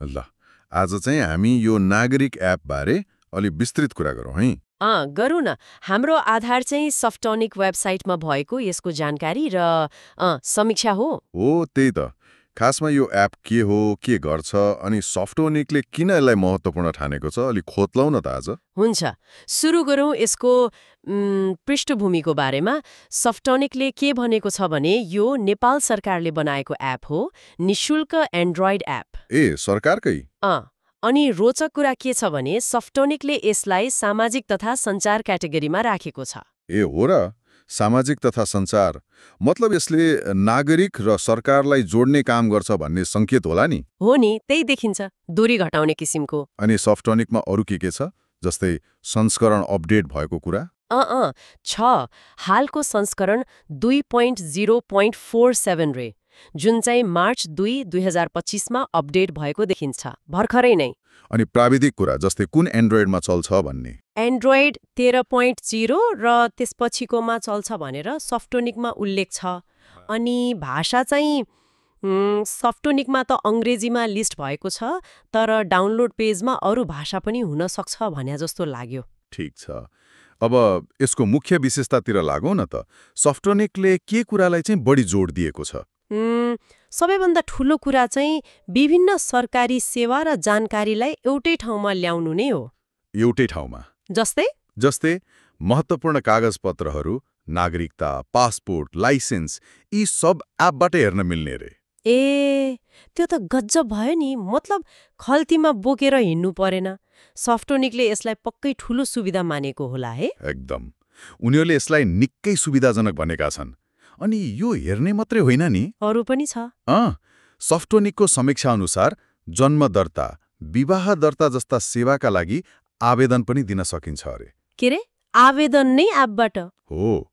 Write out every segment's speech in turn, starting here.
ल आज चाहिँ हामी यो नागरिक एप बारे अलि विस्तृत कुरा गरौँ है। गरौँ न। हाम्रो आधार चाहिँ सफ्टोनिक वेबसाइटमा भएको यसको जानकारी र समीक्षा हो। हो त्यही त। खासमा यो एप के हो, के गर्छ अनि सफ्टोनिकले किन यसलाई महत्त्वपूर्ण ठानेको छ अलि खोतलौँ न त आज। हुन्छ, सुरु गरौँ यसको पृष्ठभूमिको बारेमा। सफ्टोनिकले के भनेको छ भने यो नेपाल सरकारले बनाएको एप हो, निशुल्क एन्ड्रोइड एप। ए सरकारकै? अनि रोचक कुरा के छ भने सफ्टोनिकले यसलाई सामाजिक तथा सञ्चार क्याटेगोरीमा राखेको छ। ए हो र, सामाजिक तथा सञ्चार मतलब यसले नागरिक र सरकारलाई जोड्ने काम गर्छ भन्ने सङ्केत होला नि। हो नि, त्यही देखिन्छ, दूरी घटाउने किसिमको। अनि सफ्टोनिकमा अरू के छ, जस्तै संस्करण अपडेट भएको कुरा? छ। हालको संस्करण 2.0.47 रे, जुन चाहिँ मार्च 2025मा अपडेट भएको देखिन्छ, भर्खरै नै। अनि प्राविधिक कुरा जस्तै कुन एन्ड्रोइडमा चल्छ भन्ने? एन्ड्रोइड 13.0 र त्यसपछिकोमा चल्छ भनेर सफ्टोनिकमा उल्लेख छ। अनि भाषा चाहिँ सफ्टोनिकमा त अङ्ग्रेजीमा लिस्ट भएको छ, तर डाउनलोड पेजमा अरू भाषा पनि हुन सक्छ भन्या जस्तो लाग्यो। ठिक छ। अब यसको मुख्य विशेषतातिर लागौँ न त। सफ्टोनिकले के कुरालाई चाहिँ बढी जोड दिएको छ? सबैभन्दा ठूलो कुरा चाहिँ विभिन्न सरकारी सेवा र जानकारीलाई एउटै ठाउँमा ल्याउनु नै हो। एउटै ठाउँमा? जस्तै महत्त्वपूर्ण कागजपत्रहरू, नागरिकता, पासपोर्ट, लाइसेन्स, यी सब एपबाट हेर्न मिल्ने रे। ए, त्यो त गजब भयो नि। मतलब खल्तीमा बोकेर हिँड्नु परेन। सफ्टोनिकले यसलाई पक्कै ठूलो सुविधा मानेको होला है। एकदम। उनीहरूले यसलाई निकै सुविधाजनक भनेका छन्। अनि यो हेर्ने मात्रै होइन नि, अरू पनि छ। सफ्टोनिकको समीक्षा अनुसार जन्म दर्ता, विवाह दर्ता जस्ता सेवाका लागि आवेदन पनि दिन सकिन्छ अरे। के रे, आवेदन नै एपबाट? हो।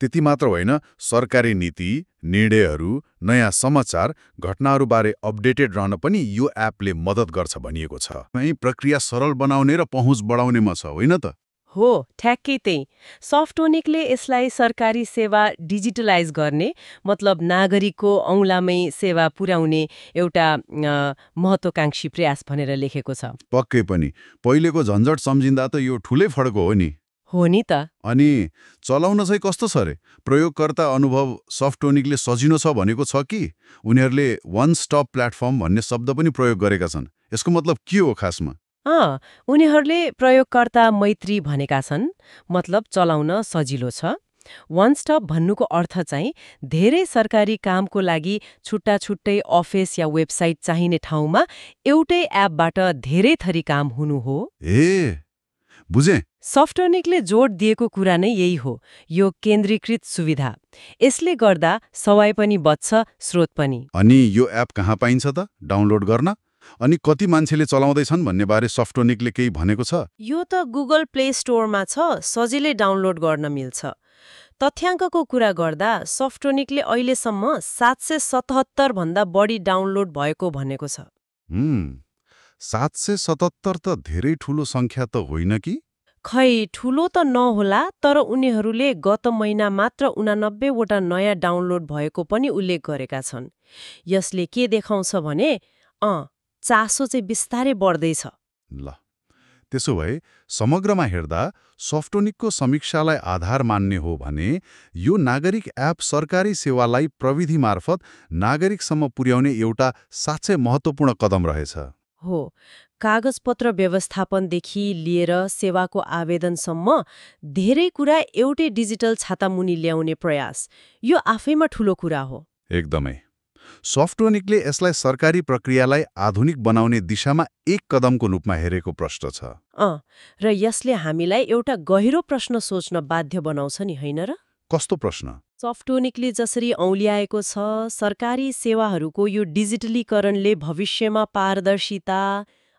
त्यति मात्र होइन, सरकारी नीति, निर्णयहरू, नयाँ समाचार, घटनाहरूबारे अपडेटेड रहन पनि यो एपले मद्दत गर्छ भनिएको छ। प्रक्रिया सरल बनाउने र पहुँच बढाउनेमा छ, होइन त? हो, ठ्याक्कै त्यही। सफ्टोनिकले यसलाई सरकारी सेवा डिजिटलाइज गर्ने, मतलब नागरिकको औँलामै सेवा पुर्याउने एउटा महत्त्वकांक्षी प्रयास भनेर लेखेको छ। पक्कै पनि। पहिलेको झन्झट सम्झिँदा त यो ठुलै फड्को हो नि। हो नि त। अनि चलाउन चाहिँ कस्तो छ रे? प्रयोगकर्ता अनुभव सफ्टोनिकले सजिलो छ भनेको छ कि उनीहरूले वान स्टप प्लेटफर्म भन्ने शब्द पनि प्रयोग गरेका छन्? यसको मतलब के हो खासमा? उनीहरूले प्रयोगकर्ता मैत्री भनेका छन्, मतलब चलाउन सजिलो छ। वान स्टप भन्नुको अर्थ चाहिँ धेरै सरकारी कामको लागि छुट्टा छुट्टै अफिस या वेबसाइट चाहिने ठाउँमा एउटै एपबाट धेरै थरी काम हुनु हो। ए, बुझेँ। सफ्टोनिकले जोड दिएको कुरा नै यही हो, यो केन्द्रीकृत सुविधा। यसले गर्दा समय पनि बच्छ, स्रोत पनि। अनि यो एप कहाँ पाइन्छ त डाउनलोड गर्न? अनि कति मान्छेले चलाउँदैछन् भन्ने बारे सफ्टोनिकले केही भनेको छ? यो त गुगल प्ले स्टोरमा छ, सजिलै डाउनलोड गर्न मिल्छ। तथ्याङ्कको कुरा गर्दा सफ्टोनिकले अहिलेसम्म 777 भन्दा बढी डाउनलोड भएको भनेको छ। 777 त धेरै ठूलो सङ्ख्या त होइन कि? खै, ठूलो त नहोला, तर उनीहरूले गत महिना मात्र 89वटा नयाँ डाउनलोड भएको पनि उल्लेख गरेका छन्। यसले के देखाउँछ भने चासो चाहिँ बिस्तारै बढ्दैछ। ल, त्यसो भए समग्रमा हेर्दा सफ्टोनिकको समीक्षालाई आधार मान्ने हो भने यो नागरिक एप सरकारी सेवालाई प्रविधि मार्फत नागरिकसम्म पुर्याउने एउटा साँच्चै महत्त्वपूर्ण कदम रहेछ। हो, कागजपत्र व्यवस्थापनदेखि लिएर सेवाको आवेदनसम्म धेरै कुरा एउटै डिजिटल छातामुनि ल्याउने प्रयास, यो आफैमा ठूलो कुरा हो। एकदमै। सफ्टोनिकले यसलाई सरकारी प्रक्रियालाई आधुनिक बनाउने दिशामा एक कदमको रूपमा हेरेको प्रश्न छ। र यसले हामीलाई एउटा गहिरो प्रश्न सोच्न बाध्य बनाउँछ नि, होइन र? कस्तो प्रश्न? सफ्टोनिकले जसरी औँल्याएको छ, सरकारी सेवाहरूको यो डिजिटलीकरणले भविष्यमा पारदर्शिता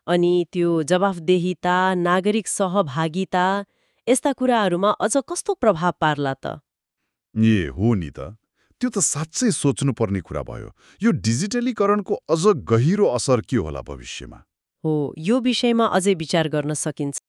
अनि त्यो जवाफदेहिता, नागरिक सहभागिता यस्ता कुराहरूमा अझ कस्तो प्रभाव पार्ला त? ए हो नि त। त्यो त साँच्चै सोच्नुपर्ने कुरा भयो। यो डिजिटलीकरणको अझ गहिरो असर के होला भविष्यमा? हो, यो विषयमा अझै विचार गर्न सकिन्छ।